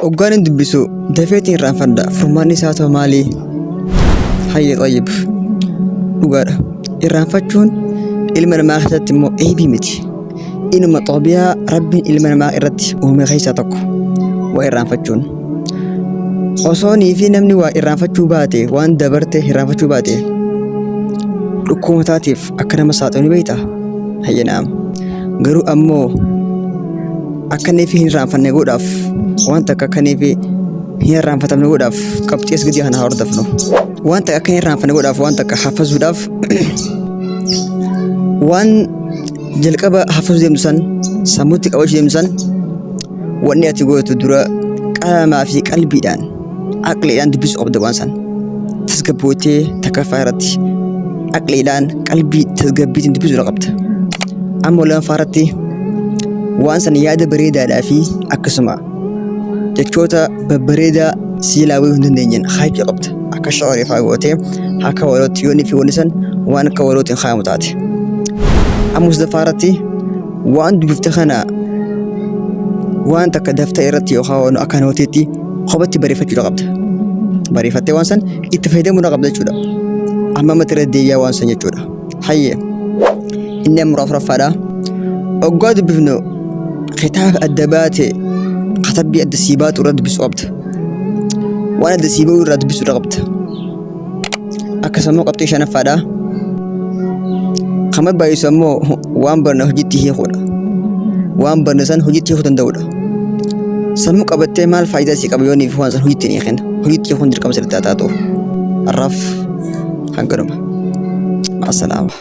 Hoggaan hin dubbisu dafeetiin irraanfadha. Furmaanni isaa too maali? Hayya xayyib. Dhugaadha. Irraanfachuun ilma namaa keessatti immoo eebii miti. Inuma xabiyaa Rabbiin ilma namaa irratti uume keessaa tokko waa irraanfachuun. Osoo nii fi namni waa irraanfachuu baate waan dabarte irraanfachuu baate dhukkuba mataatiif akka nama saaxilu ni beektaa? Hayya naam. Garuu ammoo akka inni fi hin irraanfanne godhaaf waan takka akka inni fi hin irraanfatamne godhaaf qabxii as gadii kana haa hordofnu. Waan takka akka hin irraanfanne godhaaf waan takka hafazuudhaaf waan jalqaba hafazuu deemtu san sammuutti qabachuu deemtu san wanni ati gootu dura qaamaa fi qalbiidhaan aqliidhaan dubbisuu qabda waan san tasgabbootee takkaffaa irratti aqliidhaan qalbii tasgabbiitiin dubbisuu qabda. Amma lammaffaa irratti waan san yaada bareedaadhaa fi akkasuma jechoota babbareedaa si jalaa bahuu hin dandeenyeen kaayachuu qabda. Akka sha'orii fa'aa gootee akka walootti yoonii fi wanni san waan akka walootiin kaayamu taate. Amma sadaffaa irratti waan dubbifte kana waan takka daftara irratti yookaan akka nootiitti kophatti barreeffachuu qabda. Barreeffattee waan san itti fayyadamuu qabda jechuudha. Amma ammatti irra deebi'aa waan san jechuudha. Hayyee inni amma afuraffaadha. Oggaa dubbifnu kitaaba adda baate katabbii adda sii baatu irra dubbisuu qabda. Waan adda sii ba'u irraa dubbisuu qabda. Akkasuma qabxii shanaffaadha. Kan barbaachisu ammoo waan barne hojiitti hiikuudha. Waan barne san hojiitti hiikuu danda'uudha. Sammuu qabattee maal faayidaa sii qaba yooniif waan san hojiitti hin hiikin. Hojiitti hiikuun dirqama sirriitti haa taatu. Har'aaf hanganuma. Ma'asalaama.